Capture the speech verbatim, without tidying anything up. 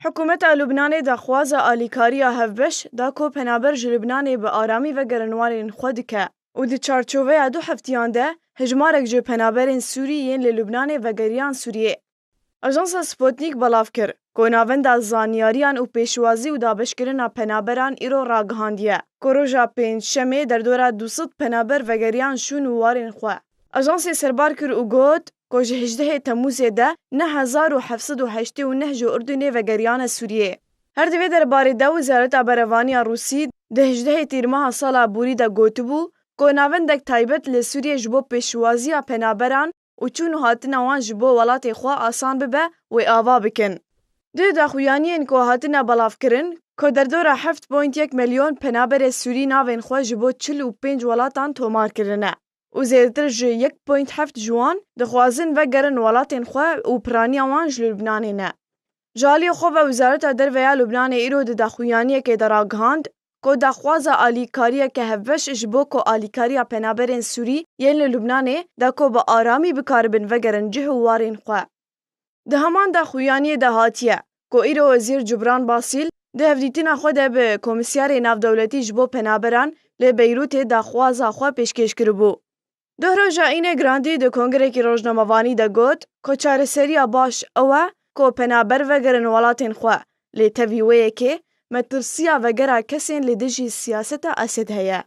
Hikûmeta Lubnanê daxwaza alîkariya hevbeş da ku penaber ji Lubnanê bi aramî vegerin warên xwe dike û di çarçoveya du heftiyan de hejmarek ji penaberên Sûrî yên li Lubnanê vegeriyan Sûriyê. Ajansa Sputnik belav kir ku navenda zanyariyan û pêşwazî û dabeşkirina penaberan îro ragihandiye ku roja Pêncşemê derdora du sed penaber vegeriyan şûn û warên xwe. Ajansê serbar kir û got ku ji hejdehê Temûzê de neh hezar û heft sed û heştê û neh ji Urdunê vegeriyane Sûriyê. Her di vê derbarê de Wezareta Berevaniya Rûsî di hejdehê Tîrmeha sala borî de gotibû ku navendek taybet li Sûriyê ji bo pêşwaziya penaberan û çûn û hatina wan ji bo welatê xwe asan bibe, wê ava bikin. Di daxuyaniyên ku hatine belavkirin, ku derdora heft point yek milyon penaberê Sûrî navên xwe ji bo çil û pênc welatan tomar kirine û zêdetir ji yek point heft ji wan dixwazin vegerin welatên xwe û piraniya wan ji Lubnanê ne. Ji aliyê xwe ve Wezareta Derve ya Lubnanê îro di daxuyaniyekê de ragihand ku daxwaza alîkariyeke hevbeş ji bo ku alîkariya penaberên Sûrî yên li Lubnanê da ku bi aramî bikaribin vegerin cih û warên xwe. Di heman daxuyaniyê de hatiye ku îro Wezîr Cubran Basîl di hevdîtina xwe de bi Komîsyarê Navdewletî ji bo Penaberan li Beyrûtê daxwaza xwe pêşkêş kiribû. Doh roja Îne Grandî di kongirekî rojnamevanî de got ku çareseriya baş ew e ku penaber vegerin welatên xwe, lê tevî wê yekê metirsiya vegera kesên li dijî siyaseta Esed heye.